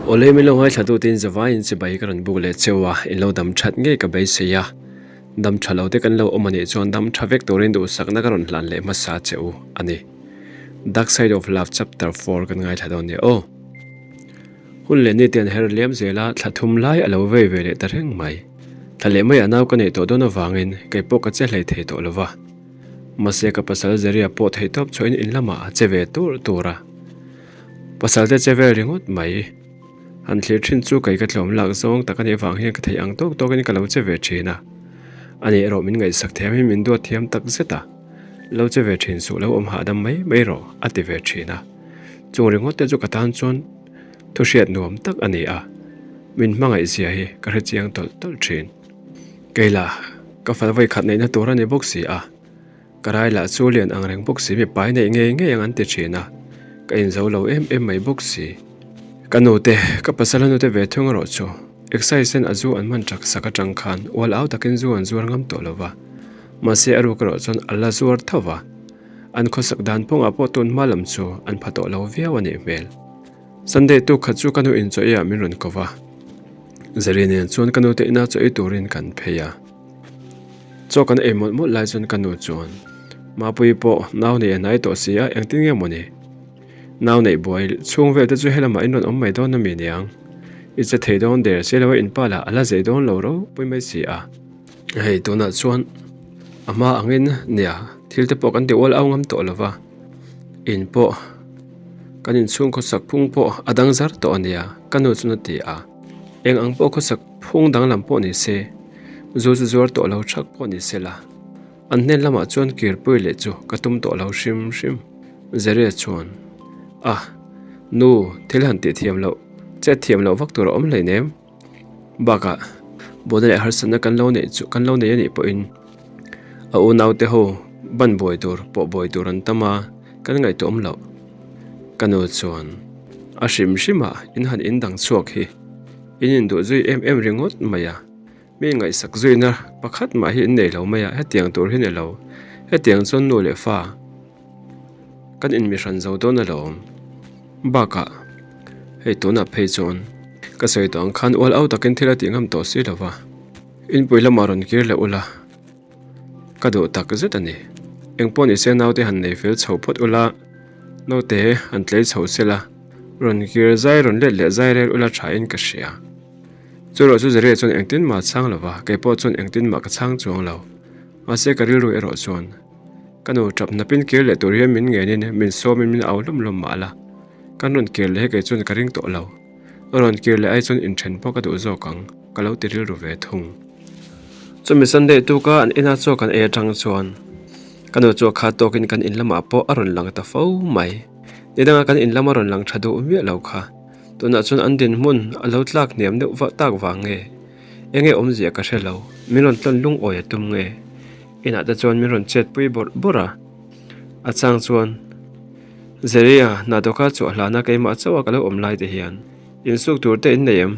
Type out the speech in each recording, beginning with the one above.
Awle min lo ngaithla tu tin zavaiin chibai ka rawn buk leh cheu a, in lo dam that ngei ka beisei a, dam tha lo te kan lo awm anih chuan dam tha vek turin duhsakna ka rawn hlan leh hmasa che u a ni. Dark Side of Love Chapter 4 kan ngaithla dawn nia aw. Hun leh ni te an her liam zel a, thla thum lai a lo vei ve leh ta reng mai. Thla leh maiah nau ka neih tawh dawn avangin kei pawh ka che hlei thei tawh lo va. Mahse ka pasal Zeria pawh theihtawp chhuahin in lamah a che ve tur tur a. Pasal te che vel ringawt mai. Han thlir thin chu kei ka tlawm lak zawng tak a nih avang hian ka theih ang tawk tawkin ka lo che ve thin a. Ani erawh min ngaihsak thiamin min duat thiam tak zet a. Lo che ve thin suh lo awm hahdam mai mai rawh a ti ve thin a. Chung ringawt te chu ka tan chuan thu hriat nuam tak a ni a, min hmangaih zia hi ka hre chiang tawlh tawlh thin. Kei lah ka fal vawi khat neihna tur a ni bawk si a, ka rai lah chu lian ang reng bawk si mipai neih ngei ngei ang an ti thin a, ka inzo lo em em mai bawk si. Ka nute, ka pasal a nute ve thung erawh chu Excise ten a zu an hman chak sak atang khan ual au takin zu an zuar ngam tawh lo va, mahse a ruk erawh chuan a la zuar tho va. An khawsak dan pawngah pawh tun hma lam chu an pha tawh lo viau a nih hmel. Sunday tuk khat chu ka nu in chaw eiah min rawn ko va. Zari nen chuan ka nu te ina chaw ei turin kan phei a. Chaw kan ei mawlh mawlh lai chuan ka nu chuan, Mapuii pawh nau nei a hnai tawh si a, engtin nge maw ni? Nau neih buai chhung vel te chu helamah in rawn awm mai dawn a mi niang? I che thei dawn der si lo a, in pa lah a la zei dawn lo ropui mai si a. Hei tunah chuan a hma angin nia thil te pawh kan ti ual au ngam tawh lo va, in pawh kan inchhung khawsak phung pawh a dang zar tawh a nia ka nu chuan a ti a, eng ang pawh khawsak phung danglam pawh ni se zu chu zuar tawh lo thak pawh ni se la, an hnen lamah chuan kirpui leh chu ka tum tawh lo hrim hrim. Zeria chuan a nu thil han tih thiam loh chet thiam loh vak tur a awm hleinem. Bakah buaina leh harsatna kan lo neih chu kan lo nei anih pawhin a unaute ho ban buai tur pawh buai tur an tam a, kan ngaihtuah awm loh. Ka nu chuan a hrim hrim a in han in dang chhuak hi in induh zui em em ringawt mai a, mi ngaihsak zuina pakhat mah hi in nei lo mai a, hetiang tur hi ni lo, hetiang chuan nu leh fa kan inmihran zo dawn alawm. Bakah hei tunah phei chuan ka sawi tawh ang khan ual au takin thil a tih ngam tawh si lo va, inpui lamah rawn kir leh ula ka duh tak zet a ni. Engpawh ni se naute han nei fel chho phawt ula, naute han tlei chho se la, rawn kir zai rawn let leh zai rel ula thain ka hria. Chu erawh chu Zeria chuan engtin mah a chhang lo va, kei pawh chuan engtin mah ka chhang chuang lo. Mahse ka rilru erawh chuan Ka nu tap hnapin kir leh tur hian min ngenin min sawmin min au lawm lawm mah la, kan rawn kir leh hi kei chuan ka ring tawh lo. Rawn kir leh ai chuan inthen pawh ka duh zawk ang, ka lo ti rilru ve thung. Chumi Sunday tuka an ina chaw kan ei atang chuan ka nu chu a khat tawkin kan in lamah pawh a rawn lang ta fo mai. Ni danga kan in lama rawn lang tha duh miah lo kha tunah chuan an dinhmun a lo tlak hniam deuh vah tak vang nge enge awmzia ka hre lo, min rawn tlawn lungawi a tum nge? Inah te chuan min rawn chet pui bawrh bawrh a, a chang chuan Zeria hna dawka chhuah hlana keimah chauha ka lo awm lai te hian insuk tur te in nei em?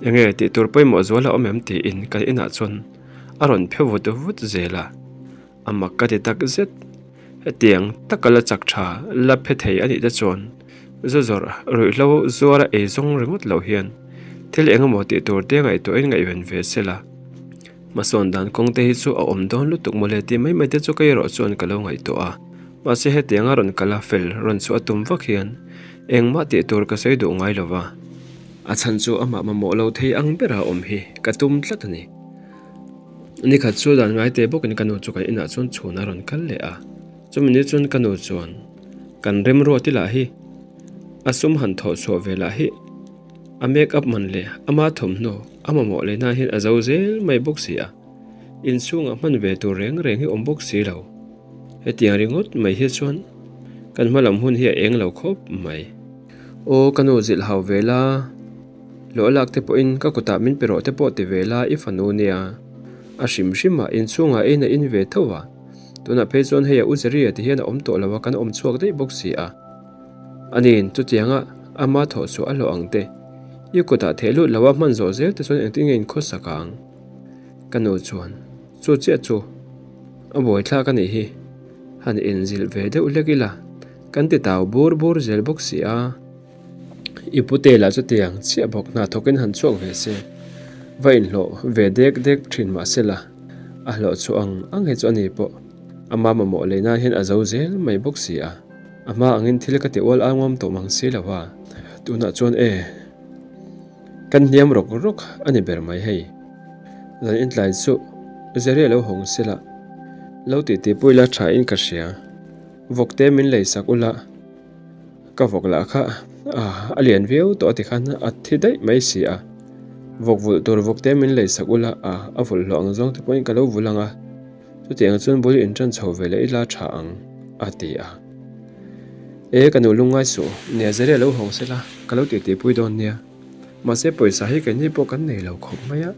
Enge tih tur pawimawh zual a awm em tiin kan inah chuan a rawn phe vut vut zel a, a mak ka ti tak zet. Hetiang taka la chak tha la phe thei a nih te chuan zu zawrh ruihhlo zuara ei zawng ringawt lo hian thil eng emaw tih tur te ngaihtuahin ngaihven ve se la. Hmasawn dan kawng te hi chu a awm dawn lutuk mawle tih mai mai te chu kei erawh chuan ka lo ngaihtuah a, mahse hetianga rawn kal a fel rawn chhuah a tum vak hian engmah tih tur ka sawi duh ngai lo va, a chhan chu amah mamawh lo thei ang bera awm hi ka tum tlat a ni. Nikhat chu dan ngai te bawkin ka nu chu kan inah chuan chhun a rawn kal leh a, chumi ni chuan ka nu chuan kan remruati lah hi a sum han thawh chhuah ve lah hi A make up man leh ama thawmhnaw a mamawh leh hna hian a zo zel mai bawk si a, inchhungah hman ve tur reng reng hi awm bawk si lo. Hetiang ringawt mai hi chuan kan hma lam hun hi a eng lo khawp mai. Aw ka nu zilh hau ve la, hlawh lak te pawhin ka kutah min pe rawh te pawh ti ve la i fanu nia. A hrim hrim a, inchhungah ein a in ve tho a, tunah phei chuan hei a u Zeria ti hian a awm tawh lo a, kan awm chhuak daih bawk si a. Aniin chutianga ama thawh chhuah a hlawh ang te, i kutah theh lut lo a hman zawh zel te chuan engtin nge inkhawsak ang? Ka nu chuan, Chu chiah chu a buaithlak a nih hi, han inzilh ve deuh hlek ila, kan ti tau bur bur zel bawk si a. I pute lah chutiang chiah bawk hna thawkin han chhuak ve se, va inhlawh ve dek dek thin mah se la, a hlawh chhuah ang ang hi chu a ni pawh ama mamawh lei nan hian a zo zel mai bawk si a. A hma angin thil ka ti ual au ngam tawh mang si lo a, tunah chuan e, kan hniam rawk rawk a ni ber mai hei. Zan intlai chu Zeri a lo hawng se la, lo titi pui la tha in ka hria, vawkte min lei sak ula, ka vawk lah kha a lian viau tawh a ti khan a thi daih mai si a, vawk vulh tur vawkte min lei sak ula a vulh hlawh ang zawng te pawhin ka lo vulh ang a. Chutiang chuan bul inṭan chho ve leh ila ṭha ang, a ti a. E, ka nu lungngai suh, nia Zere lo hawng sela, ka lo titipui dawn nia. Mahse pawisa hi keini pawh kan nei lo khawp mai a,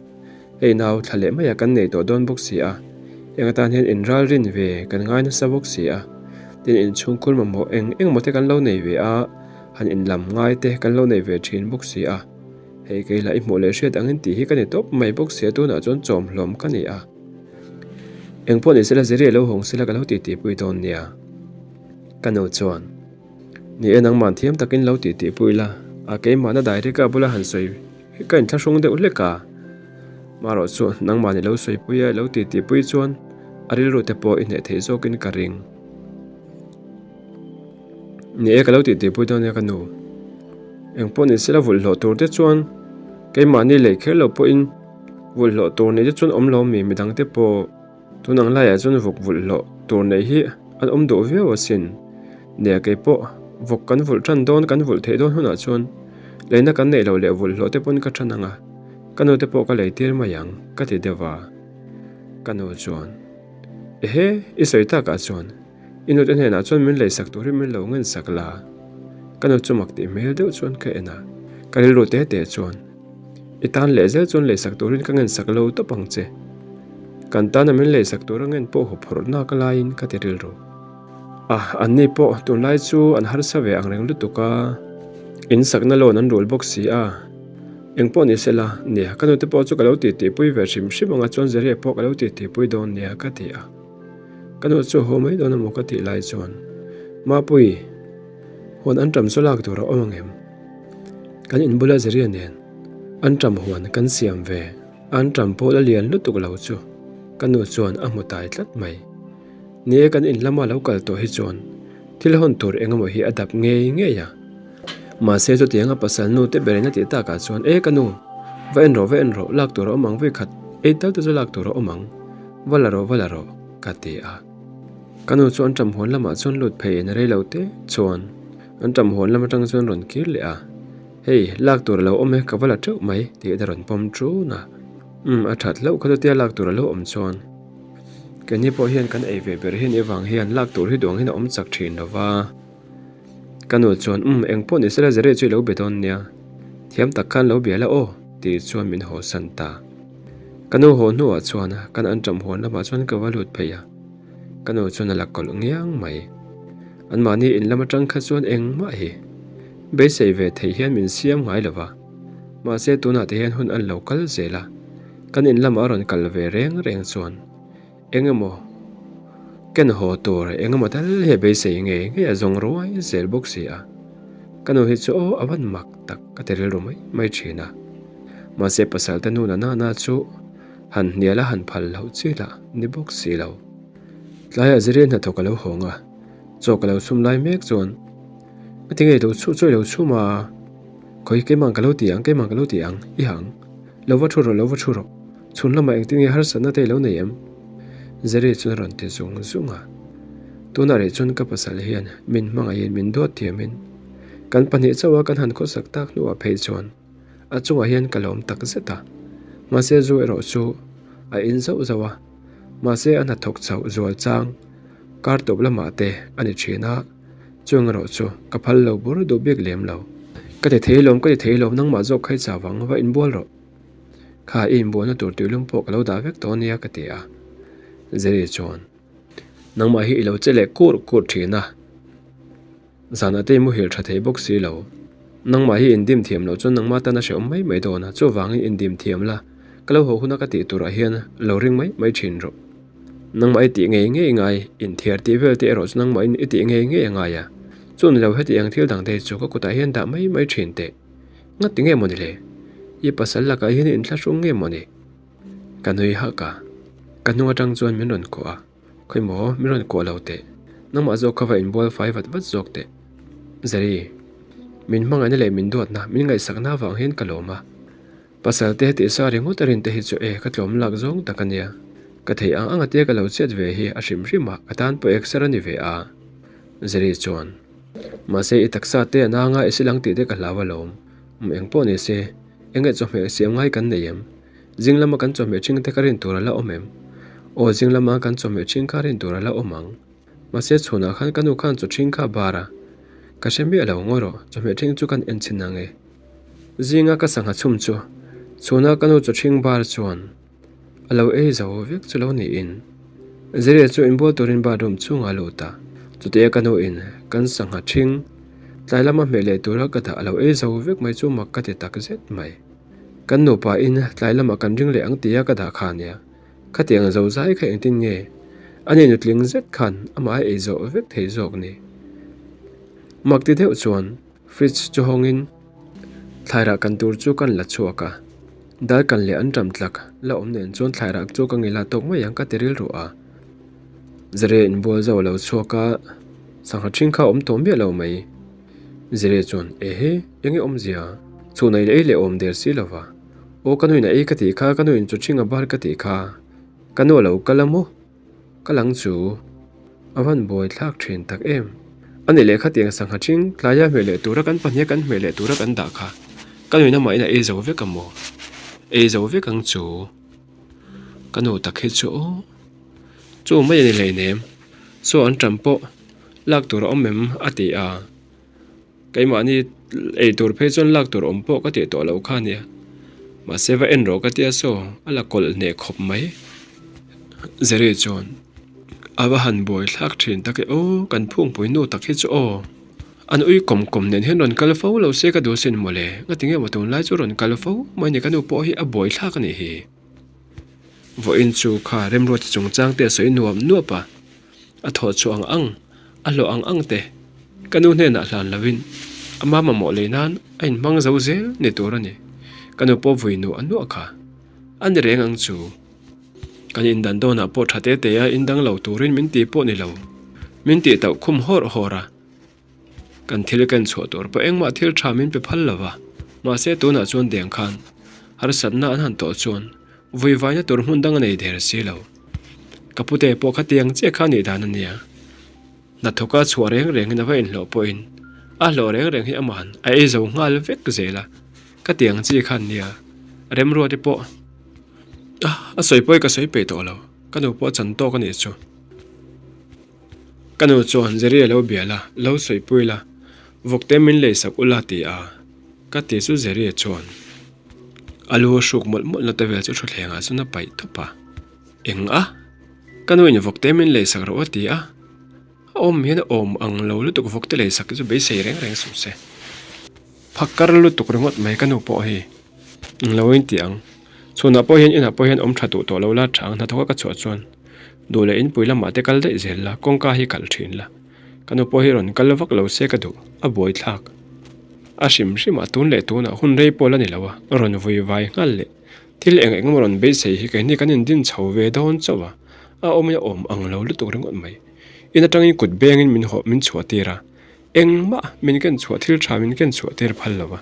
hei nau thla leh maiah kan nei tawh dawn bawk si a, heng atan hian inralrin ve kan ngai nasa bawk si a, tin inchhungkhur mamawh eng engemaw te kan lo nei ve a, han inlam ngai te kan lo nei ve ṭhin bawk si a, hei kei lah i hmuh leh hriat angin tih hi ka ni tawp mai bawk si a, tunah chuan chawmhlawm ka ni a. Eng pawh ni sela Zeri a lo hawng sela ka lo titihpui dawn nia. Ka nu chuan, Ni e, nangmah thiam takin lo titihpui la, a keimahna daireka bula han sawi hi ka inthlahrung deuh hlek a. Marawh chu nangmah ni lo sawipui a, i lo titihpui chuan a rilru te pawh i hneh theih zawkin ka ring. Ni e, ka lo titihpui dawn nia ka nu. Eng pawh ni sela vulhhlawh tur te chuan keimahni lei kher lo pawhin Vulhhlawh tur nei te chuan awm lo mi midang te pawh tun ang laiah chuan vawk vulhhlawh tur nei hi an awm duh viau asin. Nia kei pawh vawk kan vulh tan dawn kan vulh theih dawn hunah chuan leina kan neih loh leh vulhhlawh te pawn ka tan ang a, ka nu te pawh ka lei tir mai ang ka ti deuh a. Ka nu chuan Ehe i sawi takah chuan i nute hnenah chuan min leisak turin min lo ngensak la. Ka nu chu mak tih hmel deuh chuan ka en a, ka rilru te te chuan I tan leh zel chuan leisak turin ka ngensak lo tawp ang che. Kan tana min leisak tura ngen pawh huphurh nak laiin ka ti rilru. A, anni pawh tunlai chu an harsa ve ang reng lutuk a, in sakna loan an rul bawk si a. Eng pawh ni sela, nia, ka nute pawh chu ka lo titihpui ve hrim hrim ang a chuan Zeria pawh ka lo titihpui dawn nia ka ti a. Ka nu chu haw mai dawn emaw ka tih lai chuan, Mapui, huan an ṭam chu lak tur a awm ang em? Kan inbula Zeria nen an ṭam huan kan siam ve, an ṭam pawh la lian lutuk lo chu ka nu chuan a hmu tai tlat mai. Ni e kan in lama lo kal tawh hi chuan thil hawn tur eng emaw hi a dap ngei ngei a. Mahse chutianga pasal nu te berin a tih takah chuan e ka nu, va en rawh va en rawh lak tur a awm ang vawikhat ei tal te chu lak tur a awm ang, va la rawh va la rawh ka ti a. Ka nu chu an ṭam huan lamah chuan lut pheiin rei lo te chuan An ṭam huan lam aṭang chuan rawn kir leh a, Hei, lak tur a lo awm e, ka va la ṭeuh mai, tih a rawn pawm ṭun a. Umm, a ṭhat hlauh kha chutia lak tur a lo awm chuan. Keini pawh hian kan ei ve ber hi ni avang hian lak tur hi duang hian a awm chak ṭhin lo va. Ka nu chuan, Umm, eng pawh ni sela Zere chu i lo be dawn nia. Thiam tak khan lo bia la aw, tih chuan min haw san ta. Ka nu haw hnuah chuan kan an ṭam huan lamah chuan ka va lut phei a. Ka nu chuan a la kawlh ngiang mai. Anmahni in lam atang kha chuan engmah hi beisei ve theih hian min siam ngai lo va, mahse tunah te hian hun an lo kal zel a, kan in lamah a rawn kal ve reng reng chuan eng emaw ken haw tur eng emaw tal hi a beisei ngei ngei a zawng ruai zel bawk si a, ka nu hi chu aw a van mak tak ka ti rilru mai mai thin a, mahse pasal te nu na nana chu han hnial a han phal loh chi lah ni bawk si lo. Tlaiah Zirian hnathawk a lo hawng a, chaw ka lo chhum lai mek chuan a ti ngei lo chhuh chaw i lo chhum a, khawi keimah ka lo ti ang, keimah ka lo ti ang, i hang, lo va thu rawh, lo va thu rawh, chhun lamah engtin nge harsatna te i lo nei em? Ziri chuan a rawn ti zung zung a, tunah rih chuan ka pasal hian min hmangaihin min duat thiamin kan pahnih chauha kan han khawsak tak hnuah phei chuan a chungah hian ka lawm tak zet a, mahse zu erawh chu a in zauh zauh a. Mahse a hnathawk chauh zual chang kar tawp lamah te a ni thin a, chung erawh chu ka phal lo bur duh bik lem lo. Ka ti thei lawm, ka ti thei lawm, nangmah zawk khai chau vang va inbual rawh. Kha i inbualna tur tuilum pawh ka lo dah vek tawh ania ka ti a. Zeri chuan, Nangmah hi i lo che leh kur kur thin a. Zanah te i muhil tha thei bawk si lo. Nangmah hi indim thiam loh chuan nangmah tan a hrehawm mai mai dawn a, chuvangin indim thiam la, ka lo haw huna ka tih turah hian lo ring mai mai thin rawh. Nangmah i tih ngei ngei ngai, inthiar tih vel te erawh chu nangmahin i tih ngei ngei a ngai a. Chu ni lo heti ang thil dang te hi chu ka kutah hian dah mai mai thin teh. Ngati nge mawni le? I pasal lakah hian i inthlahrung nge mawni? Ka nui hak a, ka hnung atang chuan min rawn kuah a, Khawi maw, min rawn kuah lo teh. Nangmah zawk kha va inbual fai vat vat zawk teh. Zari, min hmangaihna leh min duatna, min ngaihsakna avang hian ka lawm a. Pasal te tih sa ringawt a rin te hi chu e, ka tlawm lak zawng tak a nia. Ka theih ang ang atia ka lo chet ve hi a hrim hrim a, ka tan pawh exer a ni ve a. Zari chuan, Mahse i taksa te a nanga i silang tih te ka hlau alawm. Um eng pawh ni se, enge chawhmeh siam ngai kan nei em? Zing lama kan chawhmeh ṭhing te ka rin tur a la awm em? Aw, zing lama kan chawhmeh ṭhing kha rin tur a la awm ang. Mahse chhunah khan ka nu khan chaw ṭhing kha a bar a. Ka hre miah lo, ngawi rawh, chawhmeh ṭhing chu kan en chhin ang e. Zinga ka sangha chhum chu chhuna ka nu chaw ṭhing bar chuan a lo ei zo vek chu lo niin Zeria chu inbual turin bathroom chhungah a lut a, chutia ka nu in kan sangha ṭhing tlai lama hmeh leh tura ka dah a lo ei zo vek mai chu mak ka ti tak zet mai. Kan nupa in tlai lamah kan ring leh ang tia ka dah kha ania, khatiang zo zai kha engtin nge a ni nutling zet khan amah a ei zawh vek thei zawk ni? Mak ti deuh chuan Fridge chu hawngin thlairah kan tur chu kan la chhuak a, dal kan leh an ṭam tlak la awm nen chuan thlairah chu ka ngila tawk mai ang ka ti rilru a. Zere inbual zo a lo chhuak a, sangha ṭhing kha a awm tawh miah lo mai. Zere chuan, Ehe, enge awmzia? Chhun a ei leh awm der si lova. Aw ka nuin a ei ka tih kha, ka nuin chu ṭhing a bar ka tih kha, ka nu a lo kal a maw? Ka lang chu a van buai thlak thin tak em. A ni leh khatiang sangha thing tlaia hmeh leh tura kan pahnih a kan hmeh leh tura kan dah kha ka nuin amah in a ei zo vek a maw? Ei zo vek ang chu. Ka nu tak hi chu aw. Chu mai a ni hleinem. Saw an ṭam pawh lak tur a awm em a ti a. Keimahni ei tur phei chuan lak tur awm pawh ka tih tawh loh kha ania. Mahse va en rawh ka tia saw a la kawlh hneh khawp mai. Zeri chuan a va han buai thlak thin tak e aw kan phungpui nu tak hi chu aw. An ui kawm kawm nen hian rawn kal fo lo se ka duh sin mawle. Ngatinge maw tunlai chu rawn kal fo mai ni ka nu pawh hi a buai thlak a nih hi. Vawiin chu kha remruati chungchang te a sawi nuam nuap a. A thawh chhuah ang ang, a hlawh ang ang te ka nu hnenah hlan lovin ama mamawh lei nan a inhmang zo zel ni tur a ni. Ka nu pawh vui nuah nuah kha a ni reng ang chu. Kan indan dawnah pawh tha te te a indang lo turin min ti pawh ni lo. Min tih tauh khum hawrh hawrh a. Kan thil ken chhuah tur pawh engmah thil tha min pe phal lo va, mahse tunah chuan deng khan harsatna an han tawh chuan vui vaina tur hmun dang a nei der si lo. Ka pute pawh khatiang chiah kha nih dan a nia. Hnathawka chhuah reng rengin a va inhlawh pawhin a hlawh reng reng hi amahan a ei zo nghal vek zel a, khatiang chi khan nia remruati pawh a sawi pawi ka sawi peih tawh lo, ka nu pawh a chan tawk a nih chu. Ka nu chuan Jerry a lo bia la, lo sawipui la, vawkte min lei sak ula ti a, ka ti chu Jerry chuan a lu a hruk mawlh mawlh na te vel chu thutthleng ah chuan a paih tawp a, Eng a? Ka nu in vawkte min lei sak rawh a ti a, a awm hian a awm ang lo lutuk vawkte lei sak te chu beisei reng reng suh se. Phakar lutuk ringawt mai ka nu pawh hi eng lo in ti ang. Chhunah pawh hian inah pawh hian awm tha duh tawh lo la tha ang hnathawka ka chhuah chuan duh leh inpui lamah te kal daih zel la kawngka hi kalh thin la. Ka nu pawh hi rawn kal vak lo se ka duh a buai thlak. A hrim hrimah tun leh tunah hun rei pawh la ni lo a rawn vui vai nghal leh thil eng eng emaw rawn beisei hi keini kan indin chho ve dawn chauh a a awmin a awm ang lo lutuk ringawt mai. In atangin kut bengin min hawh min chhuah tir a. Engmah min ken chhuah thil tha min ken chhuah tir phal lo va,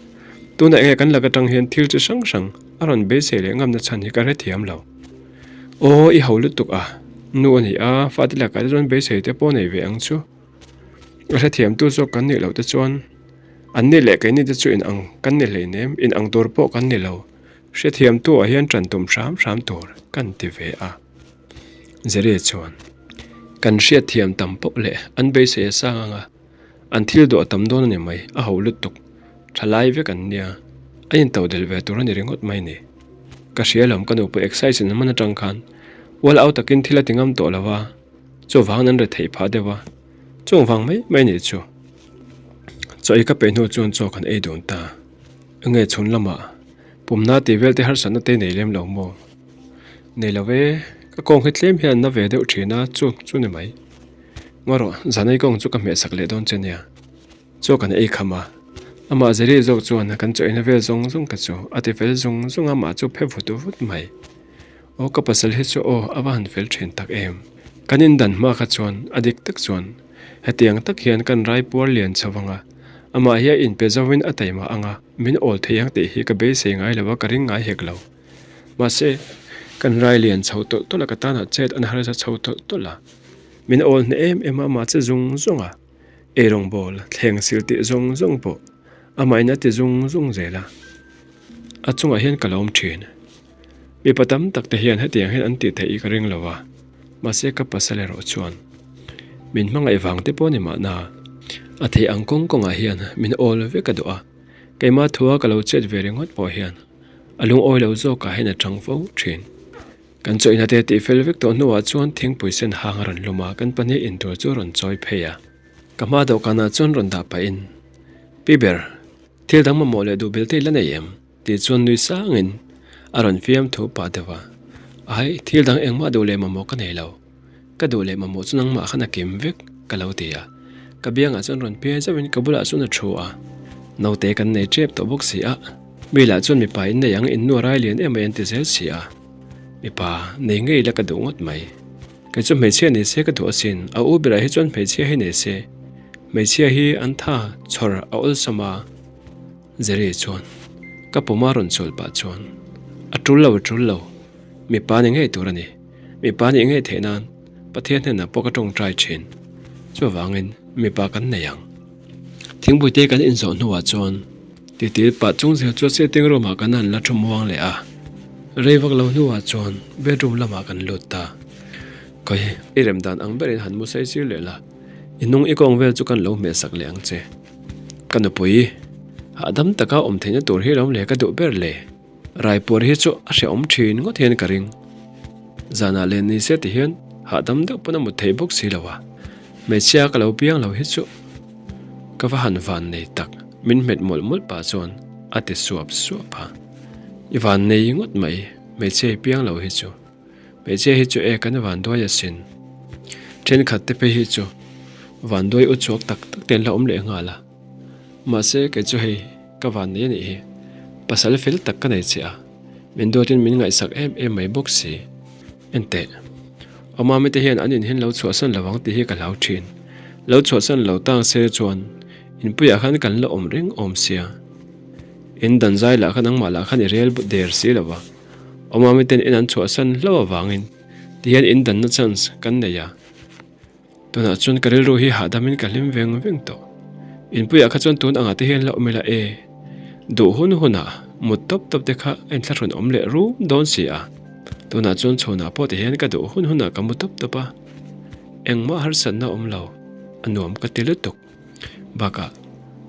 tunah enge kan lak atang hian thil chi hrang hrang a rawn beisei leh ngamna chhan hi ka hrethiam lo. Aw i ho lutuk a, nu a ni a, fate lakah te chuan beisei te pawh nei ve ang chu. A hrethiam tu zawk kan nih loh te chuan an ni leh keini te chu in ang kan ni hleinem, in ang tur pawh kan ni lo, hrethiam tu ah hian ṭan tum hram hram tur kan ti ve a. Zere chuan, Kan hriatthiam tam poh leh an beisei a sang ang a, an thil duah tam dawn a ni mai, a ho lutuk, tha lai vek an nia, a into del ve tur a ni ringawt mai ni. Ka hria lawm ka nupui exercise in hman atang khan ual au takin thil a ti ngam tawh lo a, chuvangin an retheih phah deuh a, chung vang mai mai nih chu. Chaw ei ka peih hnu chuan chaw kan ei dun ta. Enge chhun lamah pumna tih vel te harsatna te nei lem lo maw? Nei lo e, ka kawng hi tlem hian na ve deuh thin a, chu chu ni mai. Ngaw rawh, zanei kawng chu ka hmehsak leh dawn che nia. Chaw kan ei kham a, amah Zeri zawk chuan kan chaw eina vel zawng zawng te chu a ti fel zung zung a, amah chu phe vut vut mai. Aw ka pasal hi chu aw a va han fel thin tak em. Kan indan hma kha chuan a dik tak chuan hetiang tak hian kan rai puar lian chho ang a, amah hi a inpe zauhin a taima ang a, min awl thei ang tih hi ka beisei ngai lo a, ka ring ngai hek lo. Mahse, kan rai lian chho tawlh tawlh a, ka tanah chet an harsa chho tawlh tawlh a, min awl hneh em em a, amah che zung zung a, eirawngbawl thleng sil tih zawng zawng pawh amahin a ti zung zung zel a, a chungah hian ka lawm thin. Mipa tam tak te hian hetiang hian an tih theih hi ka ring lo a, mahse ka pasal erawh chuan min hmangaih vang te pawh a ni mahna, a theih ang kawng kawngah hian min awl vek a duh a, keimah thua ka lo chet ve ringawt pawh hian a lungawi lo zawkah hian a chang fo thin. Kan chawihna te tih fel vek tawh hnuah chuan thingpui sen hang a rawn lum a, kan pahnih intur chu a rawn chawi phei a, ka hma dawhkanah chuan rawn dah pahin, Pi ber, thil dang mamawh leh duh bil te i la nei em? Tih chuan nui sangin a rawn fiam thu pah deuh a, Ai, thil dang engmah duh leh mamawh ka nei lo. Ka duh leh mamawh chu nangmah khan a kim vek, ka lo ti a. Ka biangah chuan rawn piai zauhin ka bulah chuan a thu a. Naute kan nei tep tawh bawk si a, mi lah chuan mipa in nei ang in nu a rai lian em mai an ti zel si a. Mipa nei ngei la ka duh ngawt mai. Kei chu hmeichhia nei se ka duh asin, a u berah hi chuan hmeichhia hi nei se. Hmeichhia hi an tha chhawr a awlsam a. Jerry chuan ka puma rawn chawl pah chuan, A tul lo, a tul lo. Mipa ni ngei tur a ni. Mipa nih ngei theih nan Pathian hnenah pawh ka tawngtai thin. Chuvangin mipa kan nei ang. Thingpuite kan inzawh hnuah chuan titil pah chung zel chu sitting room ah kan han la thu muang leh a. Rei vak lo hnuah chuan bedroom lamah kan lut ta. Khawi, i rem dan ang berin han mu sei sir leh la, i hnung i kawng vel chu kan lo hmeh sak leh ang che. Ka nupui, hahdam taka awm theihna tur hi lo le ka duh ber le. Raipuar hi chu a hrehawm thin ngawt hian ka ring. Zanah len ni se ti hian hahdam deuh pawn a mut thei bawk si lo a. Hmeichhia ka lo piang lo hi chu ka va han van nei tak, min hmet mawlh mawlh pah chuan a ti suap suap a. I van nei ngawt mai, hmeichhia i piang lo hi chu. Hmeichhia hi chu e kan vanduai asin. Thenkhat te phei hi chu vanduai u chhuak tak tak te an la awm leh nghal a. Mahse kei chu hei ka van nei a nih hi. Pasal fel tak ka nei che a, min duatin min ngaihsak em em mai bawk si. Enteh, Awmami te hian an in hin lo chhuahsan lo ang tih hi ka hlau thin. Lo chhuahsan lo tang se chuan inpuiah khan kan la awm reng awm sia. In dan zai lah kha nangmah lah khan i rel der si lo va. Awmami ten in an chhuahsan hlauh avangin tihian in danna chance kan nei a. Tunah chuan ka rilru hi hahdamin ka hlim veng veng tawh. Inpuiah kha chuan tun angah te hian la awm ila e. Duh hun hunah mut tawp tawp te kha a inthlahrun awm leh rum dawn si a. Tunah chuan chhunah pawh ti hian ka duh hun hunah ka mu tawp tawp a. Engmah harsatna awm lo, a nuam ka ti lutuk. Bakah,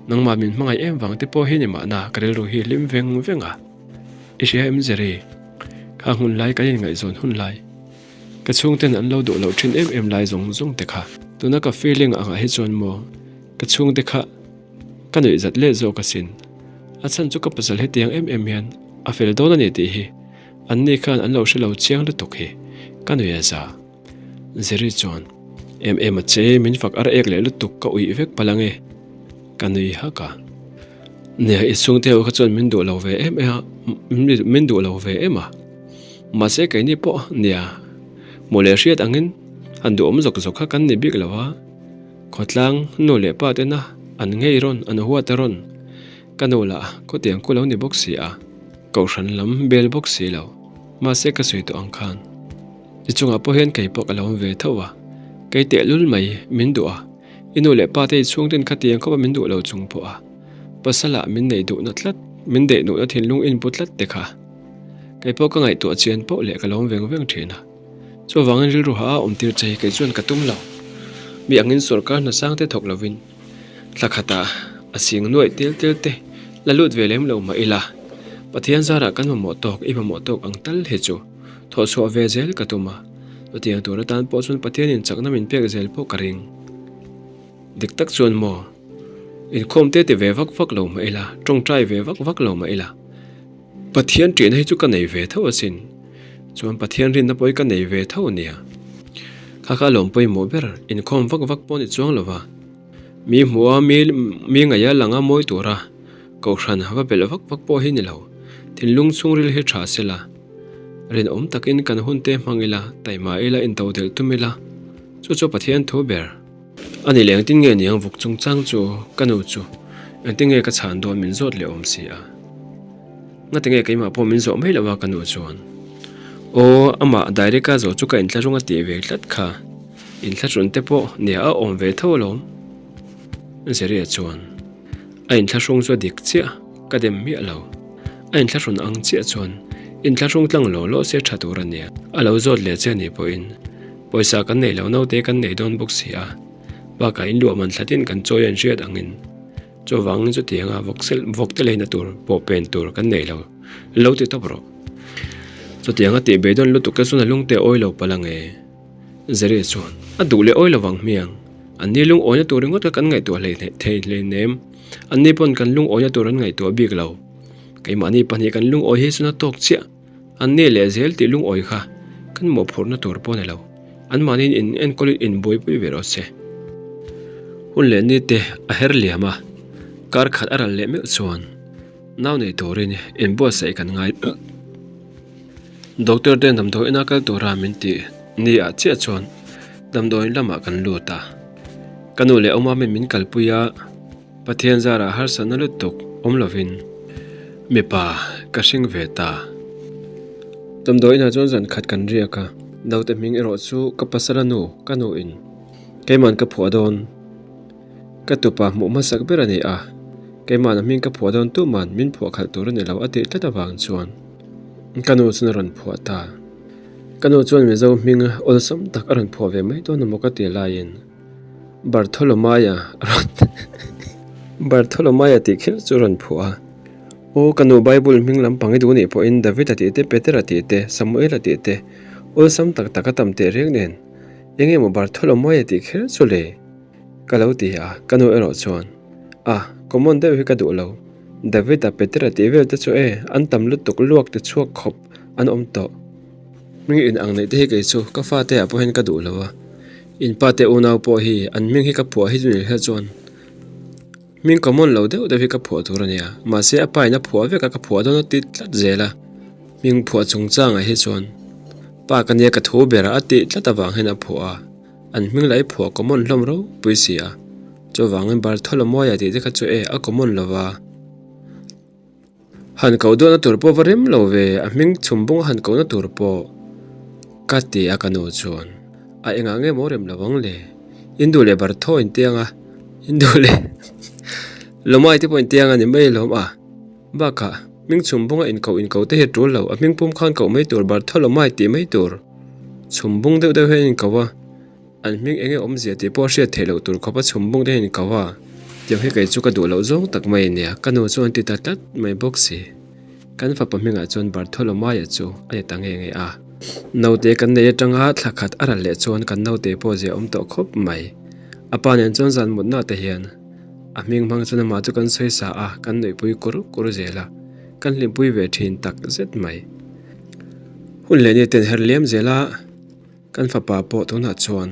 nangmah min hmangaih em vang te pawh hi ni mahna ka rilru hi hlim veng veng a. I hria em Jerry? Kha hmun lai kan inngaihzawn hun lai, ka chhungten an lo duh loh thin em em lai zawng zawng te kha. Tuna ka feeling angah hi chuan maw ka chhungte kha ka nuih zat let zawk asin. A chhan chu ka pasal hetiang em em hian a fel dawn a ni tih hi anni khan an lo hre lo chiang lutuk hi ka nuih a za. Jerry chuan, Em em a che, min fak ar ek leh lutuk ka uih vek palh ange, ka nui hak a. Nia, i chhungte ho kha chuan min duh lo ve em em a, min duh lo ve em a. Mahse keini pawh nia, hmuh leh hriat angin han duhawm zawk zawk kha kan ni bik lo a. Khawtlang nu leh pa tena an ngei rawn, an huat rawn, ka nu lah khawtiang ku lo ni bawk si a, kohhran lam bel bawk si lo. Mahse ka sawi tawh ang khan. I chungah pawh hian kei pawh ka lo awm ve tho a, kei tehlul mai min duh a, i nu leh pa te i chhungten khatiang khawpa min duh lo chung pawh a, pasalah min neih duhna tlat, min deih duhna thinlung inpu tlat te kha. Kei pawh ka ngaihtuah chian poh leh ka lo awm veng veng thin a, chuvangin rilru ha a awmtir che hi kei chuan ka tum lo. Mi angin sawrkar hna sang te thawk lovin thla khatah a sing nuaih tel tel te la lut ve lem lo mah ila, Pathian zarah kan mamawh tawk i mamawh tawk ang tal hi chu. Thawhchhuah ve zel ka tum a, chutiang tur atan pawh chuan Pathianin chakna min pek zel pawh ka ring. Dik tak chuan maw, inkhawm te ti ve vak vak lo mah ila, tawngtai ve vak vak lo mah ila, Pathian ṭihna hi chu ka nei ve tho asin. Chuan Pathian rinna pawh hi ka nei ve tho ania. Kha kha lawm pawimawh ber, inkhawm vak vak pawh ni chuang lo va. Mi hmuh a, mi mi ngaih a lang a mawi tura kohhran va belh vak vak pawh hi ni lo. Thinlung chhungril hi tha se la, rinawm takin kan hun te hmang ila, taima ila, intodelh tum ila, chu chu Pathian thu ber. A ni leh engtin nge niang vuk chungchang chu ka nu chu engtin nge ka chhan dawn min zawt leh awm si a. Ngati nge keimah pawh min zawh mai lo a ka nu chuan. Aw, amah direct a zawh chu ka inthlahrung a tih ve tlat kha. Inthlahrun te pawh nia a awm ve tho alawm. Zeria chuan a inthlahrung chu a dik chiah ka dem miah lo. A inthlahrun ang chiah chuan inthlahrung tlang law law se tha tur a nia. A lo zawt leh che anih pawhin pawisa kan nei lo naute kan nei dawn bawk si a, bakah in luah man thlatin kan chawi an hriat angin chuvangin chutianga vawksel vawkte leina tur pawh pen tur kan nei lo lo ti tawp rawh. Chutianga tih beidawn lutuk te chuan a lungte a awi lo palh ange. Zere chuan a duh leh awi lovang hmiang. An ni lungawina tur ringawt kha kan ngaihtuah hlei thei hleinem. An ni pawn kan lungawina tur an ngaihtuah bik lo. Keimahni pahnih kan lungawi hi chuan a tawk chiah. An ni leh zel tih lungawi kha kan mawhphurhna tur pawh a ni lo. Anmahniin in enkawlin in buaipui ve rawh se. Hun leh ni te a her liam a, kar khat a ral leh meuh chuan nau nei turin inbuatsaih kan ngai. Doctor te damdawi ina kal tura min tih ni ah chiah chuan damdawiin lamah kan lut a. Ka nu leh awmamin min kalpui a, Pathian zarah harsatna lutuk awm lovin mipa ka hring ve ta. Damdawi inah chuan zan khat kan riak a, naute hming erawh chu ka pasal a nu, ka nu in keiman ka phuah dawn. Ka tupa hmuh hmasak ber a ni a, keimahna hming ka phuah dawn tuman min phuah khalh tur a ni lo a tih tlat avang chuan ka nu chuan a rawn phuah ta. Ka nu chuan Mizo hming awlsam tak a rawn phuah ve mai dawn emaw ka ti laiin Bartholomaia a rawn Bartholomaia tih kher chu a rawn phuah a. Aw ka nu Bible hming lampang i duh nih pawhin David-a tih te, Petera tih te, Samuel-a tih te awlsam tak tak a tam teh reng nen eng emaw Bartholomaia tih kher chu le? Ka lo ti a, ka nu erawh chuan, A, common deuh hi ka duh lo. David-a Petera tih vel te chu e, an tam lutuk luak ti chhuak khawp an awm tawh. Hming in ang neih te hi kei chu ka fate ah pawh hian ka duh lo a, in pa te unau pawh hi an hming hi ka phuah hi chu ni hle chuan hming common lo deuh deuh hi ka phuah tur a nia, mahse a pa in a phuah vek a ka phuah dawn a ti tlat zel a, hming phuah chungchangah hi chuan pa ka nia ka thu ber a tih tlat avang hian a phuah a. An hming lah i phuah common hlawm ropui si a, chuvangin Bartholomaw-a tih te kha chu e a common lo va. Han koh duahna tur pawh va rem lo ve, a hming chhum bung a han kohna tur pawh ka ti a ka nu chuan a engah nge maw rem lo ang le, Hindu leh Bartho in tiang a, Hindu leh Lawmai te pawh in tiang a ni mai alawm a, bakah hming chhum bunga inkoh inkoh te hi a tul lo, a hming pum khan koh mai tur Bartholomaw tih mai tur. Chhum bung deuh deuh hian a inko a, an hming eng nge awmzia tih pawh a hriat theih loh tur khawp a chhum bung te hian a inko a, tiang hi kei chu ka duh loh zawng tak mai a nia, ka nu chuan ti ta tlat mai bawk si. Kan fapa hmingah chuan Bartholomaia chu a ni ta nge nge a. Naute kan nei atanga thla khat a ral leh chuan kan naute pawh zia awm tawh khawp mai. A pa nen chuan zan mutna te hian a hming hmang chuan amah chu kan sawi sa a, kan nuihpui kur kur zel a, kan hlimpui ve thin tak zet mai. Hun leh ni ten her liam zel a, kan fapa pawh tunah chuan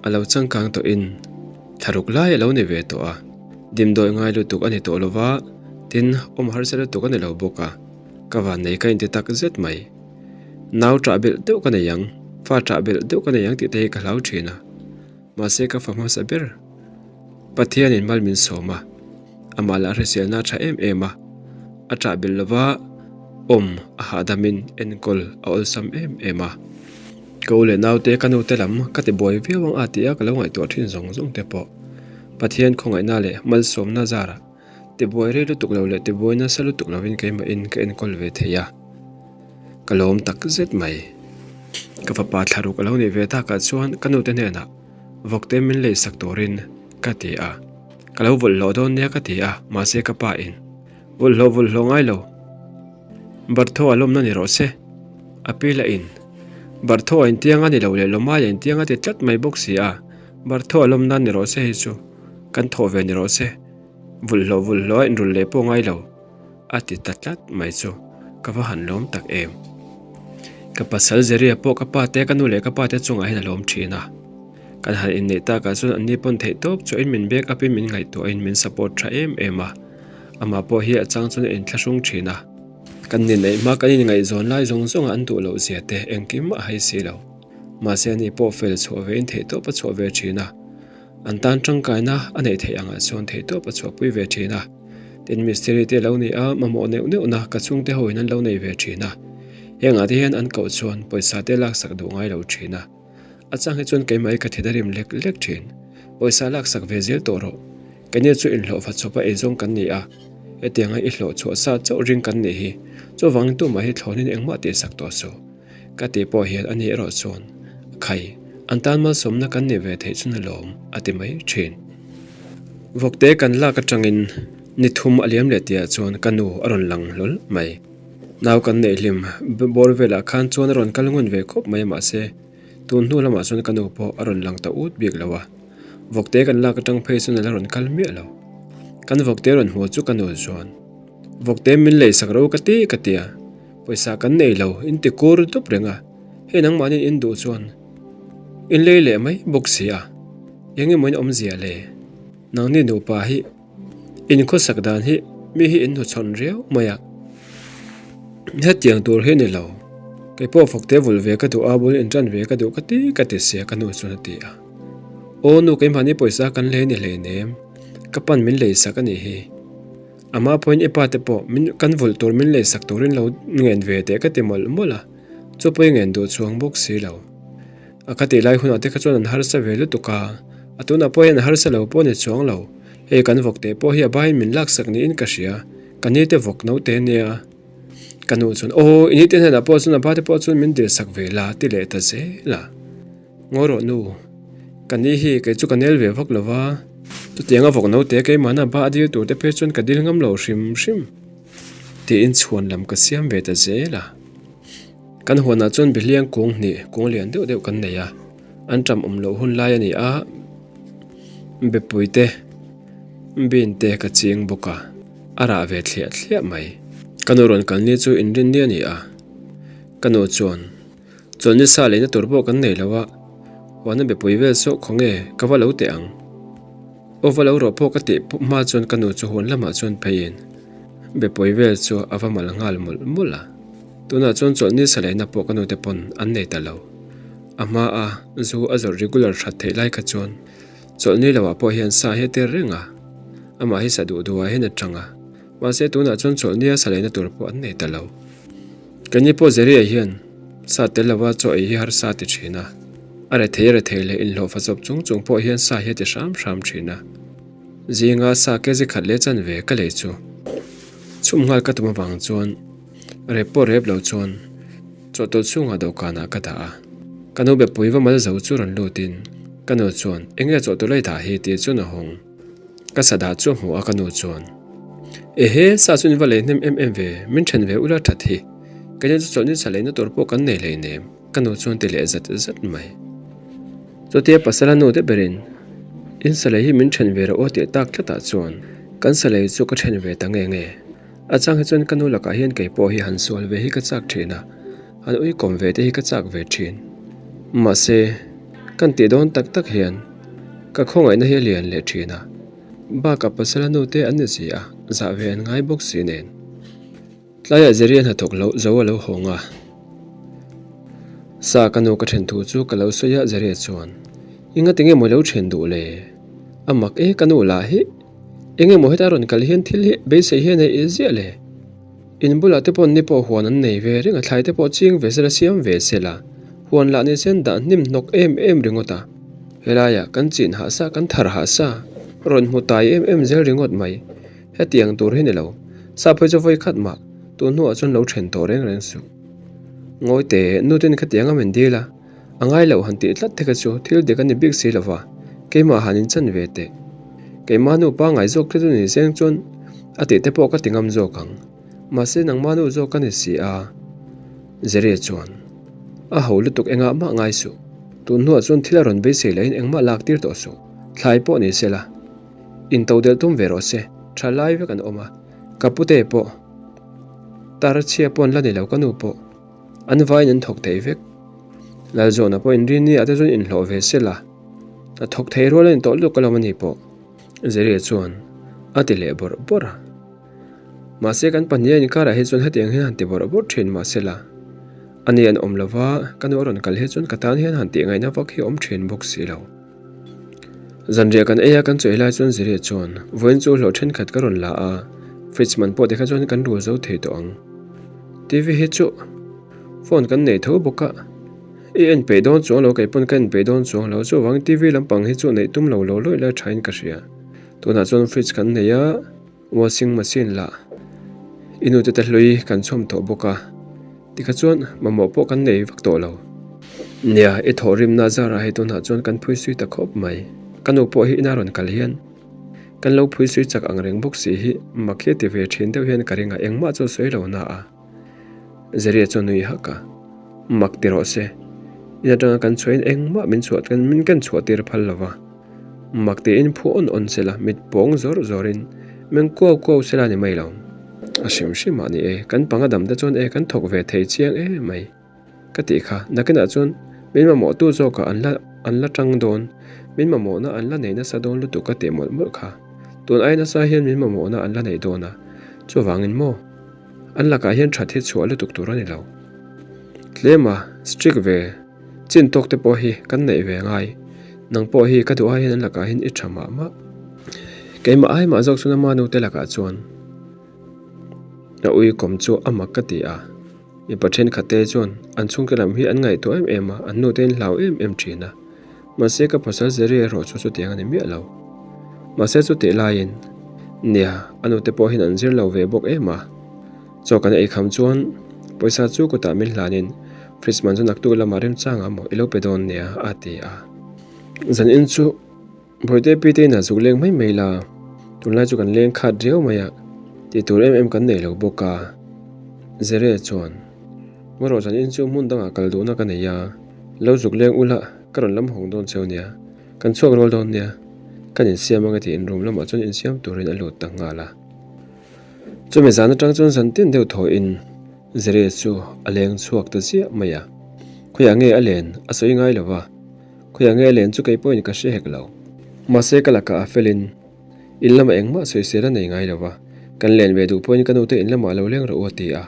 a lo changkang tawhin thlaruk lai a lo ni ve tawh a, dimdawi ngai lutuk a ni tawh lo va, tin awm harsa lutuk a ni lo bawk a, ka vannei ka inti tak zet mai. Nau ṭah belh deuh ka nei ang, fa ṭah belh deuh ka nei ang tih te hi ka hlau ṭhin a, mahse ka fa hmasa ber Pathianin mal min sawm a, amah lah hriselna a ṭha em em a, a ṭah belh lova awm a hahdamin enkawl a awlsam em em a. Ka u leh naute ka nute lam ka ti buai viau ang a ti a ka lo ngaihtuah ṭhin zawng zawng te pawh Pathian khawngaihna leh malsawmna zarah tibuai rei lutuk lo leh tibuai nasa lutuk lovin keimahin ka enkawl ve thei a, ka lawm tak zet mai. Ka fapa thlaruk a lo nih ve takah chuan ka nute hnenah Vawkte min lei sak turin ka ti a, ka lo vulh hlawh dawn nia ka ti a, mahse ka pa in vulh hlawh vulh hlawh ngai lo. Bartho a lawmna ni rawh se, a pi lah in Bartho a intiang a ni lo leh Lawmai a intiang a ti tlat mai bawk si a, Bartho a lawmna ni rawh se hei chu kan thawh ve ni rawh se, vulh hlawh vulh hlawh a inrulh leh pawh ngai lo. A ti ta tlat mai chu ka va han lawm tak em. Ka pasal Zeria pawh ka pa te ka nu leh ka pa te chungah hian a lawm thin a. Kan han inneih takah chuan anni pawn theih tawp chuahin min back up in min ngaihtuahin min support tha em em a. Amah pawh hi a chang chuan a inthlahrung thin a. Kan inneih hma kan inngaihzawn lai zawng zawnga an duh loh zia te engkim a hai si lo. Mahse ani pawh fel chhuah ve in theih tawp a chhuah ve thin a. An tan tangkaina a neih theih angah chuan theih tawp a chhuahpui ve thin a. Tin mistiri te lo ni a, mamawh neuh neuhna ka chhungte ho in an lo nei ve thin a. Hengah te hian an koh chuan pawisa te laksak duh ngai lo thin a. A chang hi chuan keimah hi ka thit a rim lek lek thin. Pawisa laksak ve zel tawh rawh. Keini chu inhlawh va chawpa eizawng kan ni a, hetianga i hlawh chhuah sa chauh ring kan nih hi. Chuvangin tumah hi thlawnin engmah tihsak tawh suh. Ka tih pawh hian ani erawh chuan, Khai, an tan malsawmna kan nih ve theih chun alawm, a ti mai thin. Vawkte kan lak atangin ni thum a liam leh tihah chuan ka nu a rawn lang hlawl mai. Nau kan neih hlim bawr velah khan chuan a rawn kal ngun ve khawp mai mahse tun hnu lamah chuan ka nu pawh a rawn lang ta ut bik lo a. Vawkte kan lak atang phei chuan a la rawn kal miah lo. Kan vawkte rawn hmuh chu ka nu chuan, Vawkte min lei sak ro ka ti ka ti a, pawisa kan nei lo in ti kur dup reng a, hei nangmahniin in duh chuan in lei leh mai bawk si a, eng emaw in awmzia le? Nangni nupa hi in khawsak dan hi mi hi in hnuchhawn riau mai a, hetiang tur hi ni lo, kei pawh vawkte vul ve ka duh a, bul in ṭan ve ka duh ka ti ka ti sia ka nu chuan a ti a. Aw nu keimahni pawisa kan lei ni hleinem, ka pan min lei sak a nih hi. Amah pawhin i pa te pawh min kan vulh tur min lei sak turin lo ngen ve teh ka ti mawlh mawlh a, chu pawh i ngen duh chuang bawk si lo. A ka tih lai hunah te kha chuan an harsa ve lutuk a, a tunah pawh hian a harsa lo pawh ni chuang lo. Hei kan vawk teh pawh hi a baiin min laksak niin ka hria, ka ni te vawk no te nia. Ka nu chuan aw i ni te hnenah pawh chuan a ba te pawh chuan min dil sak ve la ti leh ta zel a. Ngaw rawh nu, ka ni hi kei chu ka nel ve vak lo va, chutianga vawk naute keimahna ba a dil tur te phei chuan ka dil ngam lo hrim hrim tiin chhuan lam ka siam ve ta zel a. Kan huanah chuan Behliang kung hnih kung lian deuh deuh kan nei a, an ṭam awm loh hun lai a ni a, Bepui te, Bean te ka ching bawk a, a rah ve thliah thliah mai. Ka nu rawn kalni chu inrinni a ni a, ka nu chuan. Chawlhni sa leina tur pawh kan nei lo a, huana bepui vel saw khaw nge ka va lo teh ang. Aw va lo rawh pawh ka tih hma chuan ka nu chu huan lamah chuan pheiin bepui vel chu a va mal nghal mawlh mawlh a. Tunah chuan chawlhni sa leina pawh ka nute pawn an nei ta lo. A hma a zu a zawrh regular that theih lai kha chuan chawlhni loah pawh hian sa hi a tir reng a, amah hi sa duh duhah hian a tang a, mahse tunah chuan chawlhni a sa leina tur pawh an nei ta lo. Keini pawh Zeria hian sa tel lova chaw ei hi harsa a ti thin a, a rethei rethei leh inhlawhfa chawp chung chung pawh hian sa hi a ti hram hram thin a. Zinga sa kezi khat leh chanve ka lei chu chhum nghal ka tum avang chuan rep pawh rep lo chuan chawhtawlh chhungah dawhkanah ka dah a. Ka nu bepui va mal zo chu rawn lutin ka nu chuan enge chawhtawlh a i dah hi tih chuan a hawng. Ka sa dah chu a hmu a ka nu chuan, Ehe, sa chu in va lei hnem em em ve, min then ve ula that hi. Ka nia chu chawlhni sa leina tur pawh kan nei hleinem, ka nu chuan ti leh zat zat mai. Chutia pasala nu te berin, In sa lei hi min then ve rawh aw tih tak tlatah chuan kan sa lei chu ka then ve ta nge nge. A chang hi chuan ka nu lakah hian kei pawh hi han sual ve hi ka chak thin a, han uikawm ve te hi ka chak ve thin. Mahse, kan tih dawn tak tak hian ka khawngaihna hi a lian leh thin a, bakah pasala nu te an ni si a, zah ve an ngai bawk si nen. Tlaiah Jerry-a hnathawk loh zo a lo hawng a, Sa ka nu ka then thu chu ka lo sawi a Jerry-a chuan, I nga tinge maw i lo then duh le? A mak e ka nu lah hi, eng emaw heta rawn kal hian thil hi beisei hian ei ziah le? In bulah te pawh ni pawh huan an nei ve reng a, thlai te pawh ching ve sela siam ve sela, huan lah ni sen dah hnim hnawk em em ringawt a. Helaiah kan chin hah sa, kan thar hah sa, rawn hmu tai em em zel ringawt mai. Hetiang tur hi ni lo, sa phei chu vawi khat mah, tun hnuah chuan lo then tawh reng reng suh. Ngawi teh, nu ten khatiang a min dil a, a ngai loh han tih tlat te kha chu thil dik a ni bik si lova, keimah han in chan ve teh. Keimah nu pangngai zawk te chu ni seng chuan a tih te pawh ka ti ngam zawk ang. Mahse nangmah nu zawk ka ni si a. Zeria chuan, A ho lutuk engah mah ngai suh. Tun hnuah chuan thil a rawn beisei lahin engmah lak tir tawh suh. Thlai pawh ni sela. In to delh tum ve rawh se. Tha lai vek an awm a. Ka pute pawh tar chhia pawn la ni lo ka nu pawh. An vaiin an thawk thei vek. Lalzawna pawh inrinni ah te chuan inhlawh ve sela. Hna thawk thei rual a ni tawh lutuk alawm a ni pawh. Zeria chuan a ti leh bawrh bawrh a. Mahse kan pahnih a inkarah hi chuan hetiang hian han ti bawrh bawrh thin mahsela ani an awm lova ka nu a rawn kal hi chuan ka tan hian han tih ngaihna vak hi a awm thin bawk si lo. Zanriah kan ei a kan chawi lai chuan Zeria chuan vawiin chu hlawh thenkhat ka rawn la a, fridge man pawh tikha chuan kan rul zo thei tawh ang. TV hi chu phone kan nei tho bawk a. I en peih dawn chuang lo, kei pawn ka en peih dawn chuang lo. Chuvangin TV lampang hi chu neih tum lo lo lawih lai thain ka hria. Tunah chuan fridge kan nei a, washing machine lah i nute te hlui kan chhawm tawh bawk a. Tikha chuan mamawh pawh kan nei vak tawh lo. Nia, i thawhrimna zarah hei tunah chuan kan phui sui ta khawp mai. Ka nu pawh hi ina rawn kal hian kan lo phui sui chak ang reng bawk si hi mak hi a ti ve thin deuh hian ka ring a, engmah chu sawi lo na a. Zeria chuan nui hak a, Mak ti rawh se, in atanga kan chhuahin engmah min chhuah kan min ken chhuah tir phal lo va. Mak tiin phu awn awn se la, mit pawng zawr zawrin meng kuau kuau se la ni mai lo. A hrim hrim ah ni e, kan panga dam te chuan e kan thawk ve thei chiang em mai. Ka tih kha, nakinah chuan min mamawhtu zawkah an la an la tang dawn, min mamawhna an la nei nasa dawn lutuk ka tih mawlh mawlh kha. Tun ai nasa hian min mamawhna an la nei dawn a, chuvangin maw? An lakah hian that hi chhuah lutuk tur a ni lo. Tlema strict ve chin tawk te pawh hi kan neih ve ngai. Nang pawh hi ka duh ai hian an lakah hian i tha mah mah. Keimah ai mah zawk chuan ama nute lakah chuan a ui kawm chu a mak ka ti a. Mipa thenkhat te chuan an chhungte lam hi an ngaihtuah em em a, an nute an hlau em em thin a. Mahse ka pasal Zeri erawh chu chutiang a ni miah lo. Mahse chutih laiin, nia, a nute pawh hian an zir lo ve bawk em a. Chaw kan ei kham chuan pawisa chu kutah min hlanin fridge man chu naktuk lamah remchangah maw i lo pe dawn nia a ti a. Zanin chu Bawihte pi te inah zuk leng mai mai la, tunlai chu kan leng khat riau mai a, tih tur em em kan nei lo bawk a. Zere chuan, Ngarawh zanin chu hmun dangah kal duhna ka nei a, lo zuk leng ula, Ka rawn lam hawng dawn cheu nia, kan chhuak rual dawn nia, kan insiam anga tiin room lamah chuan insiam turin a lut ta nghal a. Chumi zan atang chuan zan tin deuh thawhin Zere chu a leng chhuak ta ziah mai a, khawiah nge a len a sawi ngai lo va, khawiah nge a len chu kei pawhin ka hre hek lo. Mahse ka lakah a felin In lamah engmah sawisel a nei ngai lo va, kan len ve duh pawhin ka nute in lamah lo leng rawh u a ti a,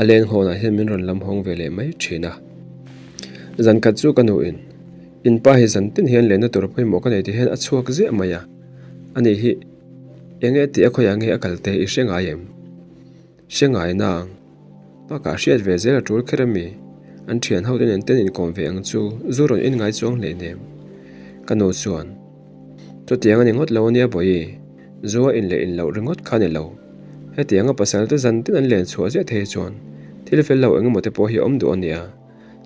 a len hawnah hian min rawn lam hawng ve leh mai thin a. Zan khat chu ka nuin, In pa hi zan tin hian lenna tur pawimawh ka nei ti hian a chhuak ziah mai a, ani hi eng nge tih a khawiah nge a kal te i hre ngai em? Hre ngai nang. Bakah hriat ve zel a tul kher a mi? An thian ho te nen ten inkawm ve ang chu zu rawn in ngai chuang hleihnem. Ka nu chuan, Chutiang a ni ngawt lo a nia Bawihi, zu a in leh in loh ringawt kha a ni lo. Hetianga pasal te zan tin an len chhuah ziah thei chuan thil fel lo engemaw te pawh hi a awm duh a nia.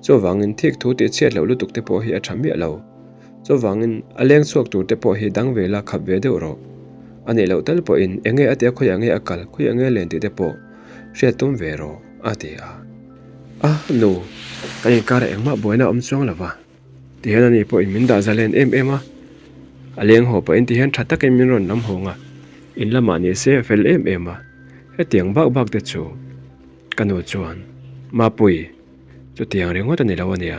Chuvangin thik thu tih chhiat loh lutuk te pawh hi a tha miah lo. Chuvangin a leng chhuak tur te pawh hi dang ve la khap ve deuh rawh. A nih loh tal pawhin eng nge a tia khawiah nge a kal, khawiah nge a len tih te pawh hriat tum ve rawh, a ti a. A, nu, kan inkarah engmah buaina a awm chuang lo va, tihian ani pawhin min dah zalen em em a. A leng haw pahin tihian tha takin min rawn lam hawng a, in lamah ni se a fel em em a, hetiang bak bak te chu ka nu chuan, Mapui, chutiang ringawt a ni lo a nia.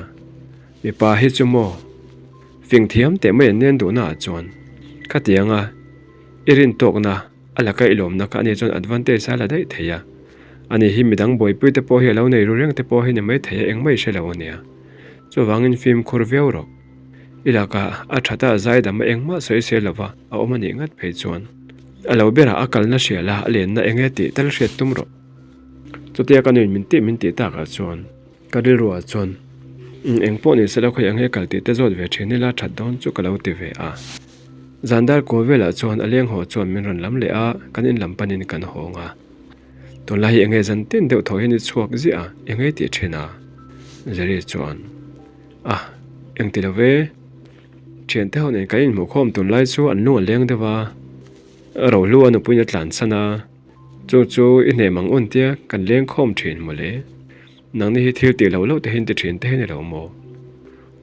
Mipa hi chu maw? Fing thiam teh mai an nen duhna ah chuan khatianga i rin tawkna a laka i lawmna kha ani chuan advantage a la daih thei a. Ani hi midang buaipui te pawh hi a lo nei ru reng te pawh hi ni mai thei a engmah i hre lo a nia. Chuvangin fimkhur viau rawh. I lakah a that a zaidam a engmah sawi sel lova a awm a nih ngat phei chuan a lo berah a kalna hria la a lenna enge tih tal hriat tum rawh. Chutia ka nuin min tih min tih takah chuan. Ka rilruah chuan, Umm, eng pawh ni sela khawi ang he kal tih te zawt ve thin ila that dawn chu ka lo ti ve a. Zan dar kual velah chuan a leng haw chuan min rawn lam leh a, kan in lam panin kan hawng a. Tunlai hi enge zan tin deuh thaw hian i chhuak ziah a, enge tih thin a? Jerry chuan, A, eng ti lo ve. Thiante ho nen kan inhmuhkhawm tunlai chu an lung a leng deuh a, Rohlu a nupuiin a tlansan a, chu chu i hnem ang un tia kan leng khawm thin mawle. Nangni hi thil tih loh loh te hian ti thin te hi ni lo maw?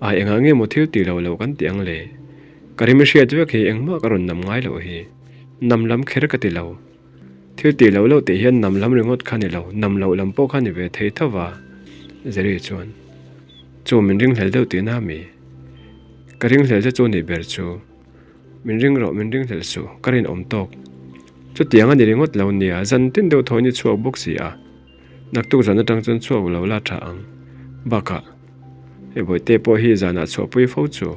Ai engah nge maw thil tih loh loh kan tih ang le? Ka rim i hriat vek hi engmah ka rawn nam ngai loh hi. Nam lam kher ka ti lo. Thil tih loh loh tih hian nam lam ringawt kha ni lo, nam loh lam pawh kha ni ve thei tho va. Jerry chuan, Chu min ringhlel deuh tihna a mi? Ka ringhlel che chu nih ber chu. Min ring rawh, min ringhlel suh, ka rinawm tawk. Chutiang a ni ringawt lo nia, zan tin deuh thaw in i chhuak bawk si a. Naktuk zan atang chuan chhuak lo la tha ang. Bakah, hei bawihte pawh hi zanah chhuahpui fo chu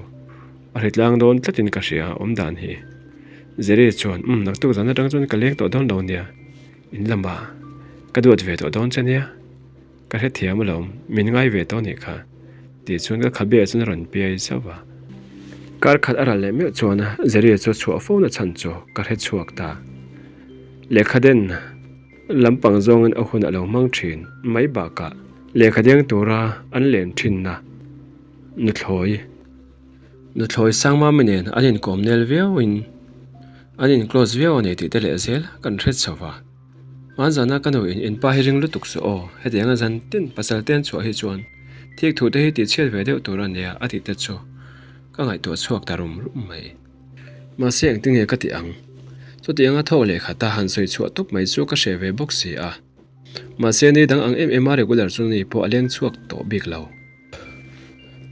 a hritlang dawn tlatin ka hria awm dan hi. Jerry chuan, Umm, naktuk zan atang chuan ka leng tawh dawn lo nia, in lamah ka duat ve tawh dawn che nia. Ka hrethiam alawm, min ngai ve tawh nih kha, tih chuan ka khabe ah chuan a rawn piai zauh a. Kar khat a ral leh meuh chuan Jerry chu a chhuah fo na chhan chu ka hre chhuak ta. Lehkha den lampang zawngin a hun a lo hmang thin mai bakah lehkha deng tura an len thinna nuthlawi nuthlawi Sangmami nen an inkawm nel viauin an in close viau a ni tih te leh zel kan hre chho va. Hmanzana ka nu in inpa hi ring lutuk suh aw, hetianga zan tin pasal te an chhuah hi chuan thik thu te hi tih chhiat ve deuh tur a nia a tih te chu ka ngaihtuah chhuak ta rum rum mai. Mahse engtinge ka tih ang? Chutianga thawk leh khata han sawi chhuah tawp mai chu ka hreh ve bawk si a. Mahse ni dang ang em em a regular chu ni pawh a leng chhuak tawh bik lo.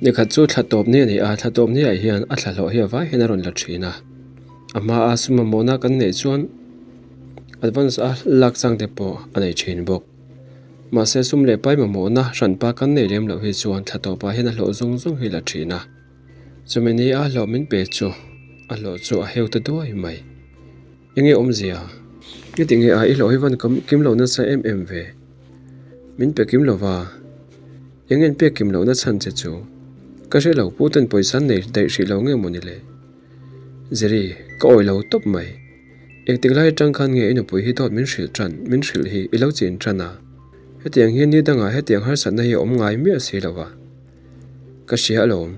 Nikhat chu thla tawp ni a ni a, thla tawp ni ah hian a thla hlawh hi a vai hian a rawn la thin a. A hma a sum mamawhna kan neih chuan advance a lak chang te pawh a nei thin bawk. Mahse sum leh pai mamawhna hranpa kan nei lem loh hi chuan thla tawpah hian a hlawh zawng zawng hi la thin a. Chumi ni a hlawh min pe chu a hlawh chu a heu ta duai mai. Enge awmzia? Nge tinge a i hlawh hi van kim lo nasa em em ve? Min pe kim lova, eng en pek kim lohna chhan che chu ka hre lo pu ten pawisa an nei daih hrih lo nge mawni le? Jerry, ka awih lo tawp mai. Engtik lai atang khan nge i nupui hi dawt min hrilh tan, min hrilh hi i lo chin tan a? Hetiang hian ni dangah hetiang harsatna hi a awm ngai miah si lo va. Ka hria alawm,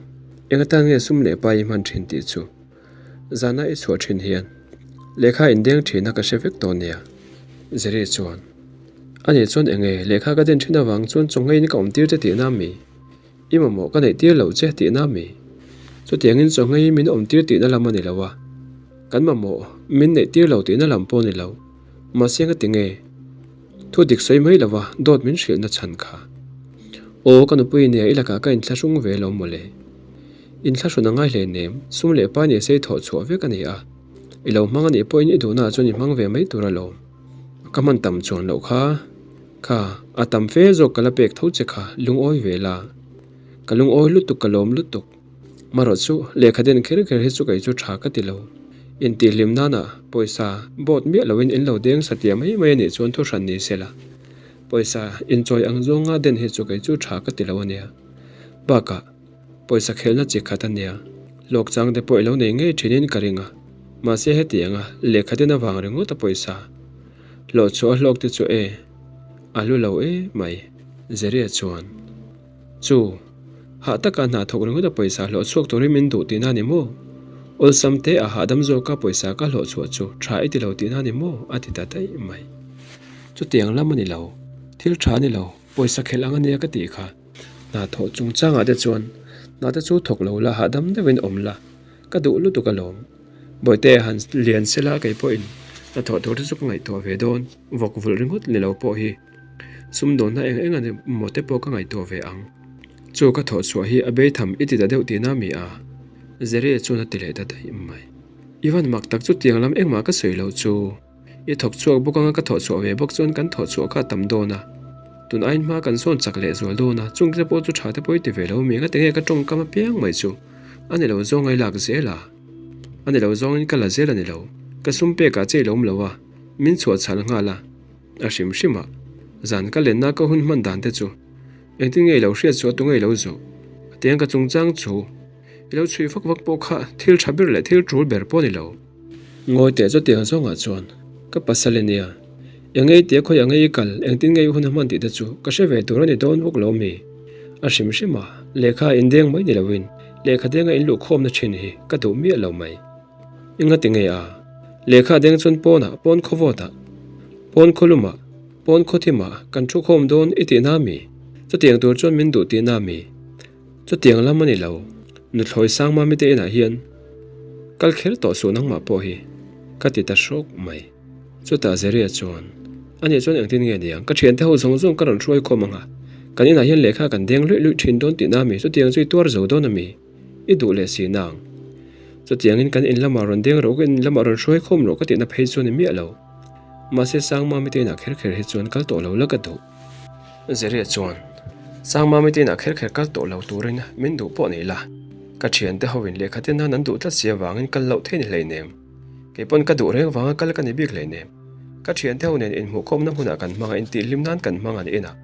eng atan nge sum leh pai i hman thin tih chu? Zana i chhuah thin hian lehkha indeng thina ka hre vek tawh nia. Jerry chuan, Ani chuan eng nge lehkha ka den thin avang chuan chawngheiin ka awm tir che tihna mi? I mamawh ka neih tir loh che tihna mi? Chutiangin chawngheiin min awm tir tihna lam a ni lo a, kan mamawh min neih tir lo tihna lam pawh a ni lo. Mahse nga ti nge? Thu dik sawi mai lova dawt min hrilhna chhan kha. Aw ka nupui nia i lakah ka inthlahrung ve lo mawle. Inthlahrun a ngai hle nem, sum leh pai nia sei thawh chhuah vek a ni a. I lo hmang a nih pawhin i duhnaah chuan i hmang ve mai tur alawm. Ka hman tam chuan loh kha. Kha, a tam fe zawk ka la pek tho che kha, lungawi ve la. Ka lungawi lutuk ka lawm lutuk. Marawh chu, lehkha den kher kher hi chu kei chu tha ka ti lo. Intihhlim nana pawisa board miah loin in lo deng satliah mai mai a nih chuan thuhran ni se la. Pawisa inchawi ang zawnga den hi chu kei chu tha ka ti lo a nia. Bakah, Pawisa khelhna chi khat a nia, hlawk chang te pawh i lo nei ngei thinin ka ring a, mahse hetianga lehkha den avang ringawt a pawisa hlawh chhuah a hlawk te chu e, a hlu lo e mai. Zeria chuan, Chu, hah taka hna thawk ringawt a pawisa hlawh chhuak turin min duh tihna a ni maw? Awlsam te a hahdam zawka pawisa ka hlawh chhuah chu tha i ti lo tihna a ni maw? a ti ta daih mai. Chutiang lam a ni lo, thil tha a ni lo, pawisa khelh ang a nia ka tih kha. Hna thawh chungchangah te chuan hna te chu thawk lo la, hahdam deuhin awm la, ka duh lutuk alawm. Bawihte han lian sela kei pawhin hna thawh tur te chu ka ngaihtuah ve dawn, vawk vulh ringawt ni lo pawh hi sumdawnna eng eng a ni maw te pawh ka ngaihtuah ve ang. Chu ka thawh chhuah hi a beitham i ti ta deuh tihna mi a? Jerry chuan a ti leh ta daih mai. I van mak tak chutiang lam engmah ka sawi loh chu. I thawk chhuak bawk anga ka thawh chhuah ve bawk chuan kan thawh chhuah kha a tam dawn a. Tun aiin hma kan sawn chak leh zual dawn a, chung te pawh chu tha te pawh i ti ve lo mi engati nge ka tawngkam apiang mai chu a ni lo zawng a i lak zel a. A ni lo zawngin ka la zel a ni lo. Ka sum pekah che i lo awm lo a, min chhuah chhal nghal a. A hrim hrim a, zan ka lenna ka hun hman dan te chu engtin nge i lo hriat chu a tu nge i lo zawh? A tiang ka chungchang chu i lo chhui vak vak pawh kha thil tha ber leh thil tul ber pawh a ni lo. Ngawi teh chutiang zawngah chuan ka pasal i nia, eng ei tia khawi ang ei i kal, engtin nge i hun a hman tih te chu ka hre ve tur a ni dawn bawk lo mi? A hrim hrim a, lehkha a indeng mai ni loin lehkha denga in luhkhawmna thin hi ka duh miah lo mai. Enga ti nge a? Lehkha a deng chuan pawnah, pawn khawvawtah, pawn khawlumah, pawn khawthimah kan thu khawm dawn i tihna mi? Chutiang tur chuan min duh tihna mi? Chutiang lam a ni lo, nuthlawi Sangma mite inah hian kal kher tawh suh nangmah pawh hi, ka ti ta hrawk mai. Chutah Zeria chuan, Ani chuan engtin nge niang, ka thiante ho zawng zawng ka rawn hruai khawm ang a, kan inah hian lehkha kan deng luih luih thin dawn tihna mi, chutiang chu i tuar zo dawn a mi? I duh leh si nang. Chutiangin kan in lamah rawn deng rawh, ka in lamah rawn hruai khawm rawh ka tihna phei chu a ni miah lo. Mahse Sangmami te inah kher kher hi chuan kal tawh lo la ka duh. Zeria chuan, Sangmami te inah kher kher kal tawh lo turin min duh pawh nei la. Ka thiante hoin lehkha te nan an duh tlat si avangin kal loh theih ni hleinem. Kei pawn ka duh reng vanga kal ka ni bik hleinem. Ka thiante ho nen inhmuhkhawmna hmunah kan hmang a, intihhlim nan kan hmang an inah.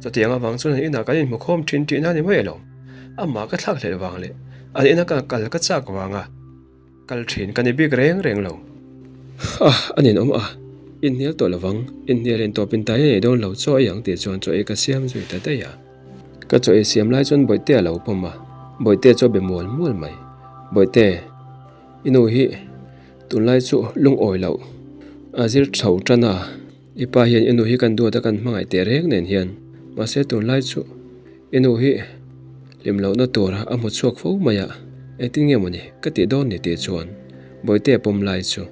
Chutiang avang chuan an inah kan inhmukhawm thin tihna a ni mai alawm. Amah ka thlak hlelh vang leh an ina ka kal ka chak vanga kal thin ka ni bik reng reng lo. Ah, a ninawm a, inhnial tawh lovang, inhnial in tawp in tai a nei dawn lo chaw ei ang tih chuan chaw ei ka siam zui ta daih a. Ka chaw ei siam lai chuan Bawihte a lo pawm a, Bawihte chu a be mual mual mai. Bawihte, i nu hi tunlai chu lungawi loh a zir chho tan a. I pa hian i nu hi kan duat a kan hmangaih teh reng nen hian mahse tunlai chu i nu hi hlim lohna tur a hmu chhuak fo mai a, engtin nge mawni ka tih dawn ni tih chuan Bawihtea pawm lai chu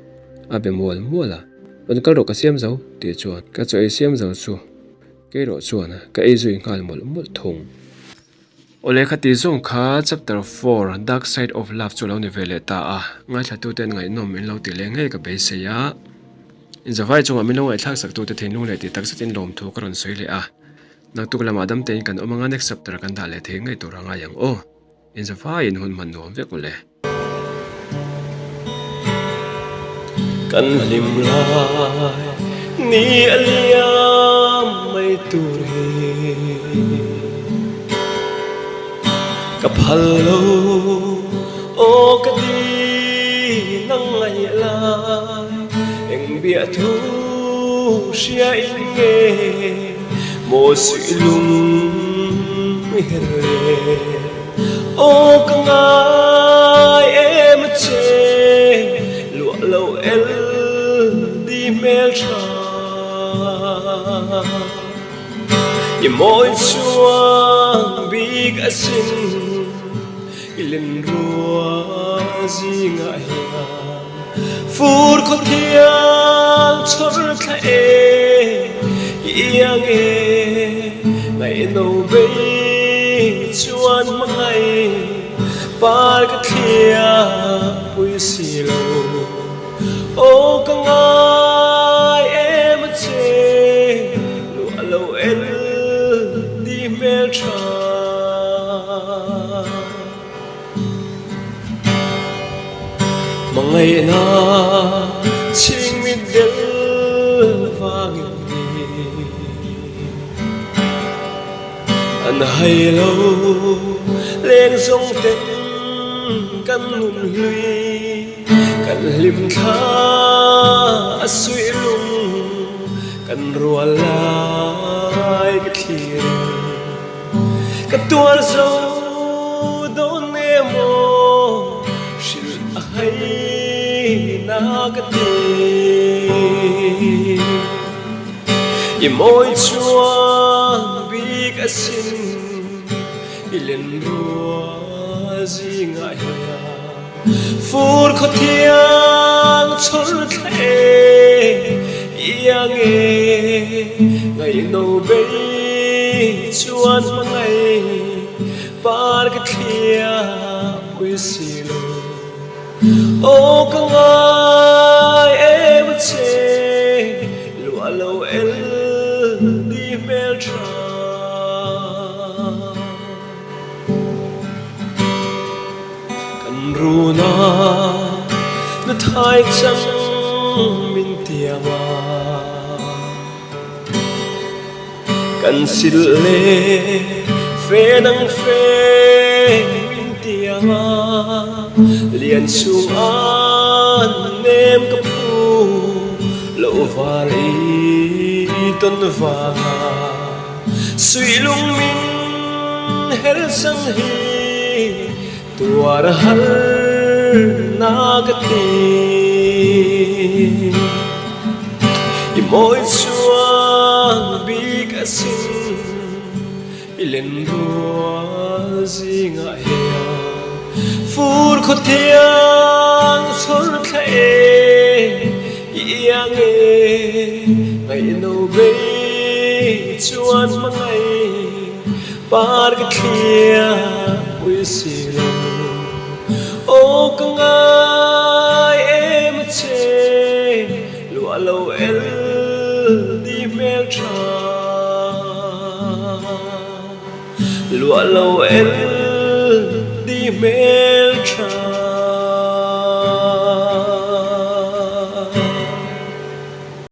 a be mual mual a, rawn kal rawh ka siam zo tih chuan ka chaw ei siam zo chu kei rawh chuan ka ei zui nghal mawlh mawlh thung. Awle kha tih zawng kha chapter 4 Dark Side of Love chu lo ni ve leh ta a, ngaithlatuten ngaihnawm in lo tih leh ngei ka beisei a. Inzavai chungah min lo ngaihthlak saktute thinlung leh tih takzetin lawmthu ka rawn sawi leh a, naktuk lamah damtein kan awm anga next chapter kan dah leh thei ngei tur a ngai ang aw. Inzavaiin hun hman nuam vek ule. Kan hlim lai ni a liam mai tur hi ka phal lo aw ka ti nang ngaih lai eng biah thu hria in nge maw suih lung her le. Aw ka ngai em a che luah lo el di hmel tha I mawi chuang bik asin i len rua zingah hian fur khaw thiang chhawr thla e i iang e ngaihno bei chuan hmangaih par ka thliah pui si lo aw ka ngai em a che luah lo el ti hmel tha. Hmangaihna chhingmit del vangin ni an hai lo leng zawng ten kan nun hlui kan hlim thla a suih lung kan rual lai ka thlir Ka tuar zo dawn emaw hrilh a hai na ka ti. I mawi chuan bik asin i len rua zingah hian fur khaw thiang chhawr thla e iang e ngaihno bei chuan hmangaih par ka thliah pui si lo aw ka ngai em a che luah lo el di hmel tha. Kan runa na thai chang min tiam a, kan sil le fe nang fe min tiam a, lian chung an nem ka phu lo val i tawn vanga. Suihlung min hel sang hi tuar har na ka ti. I mawi chuang bik asin i len rual zingah hian fur khaw thiang chhawr thla e i iang e ngaihno bei chuan hmangaih par ka thliah pui si lo. Luah lo el di hmel tha.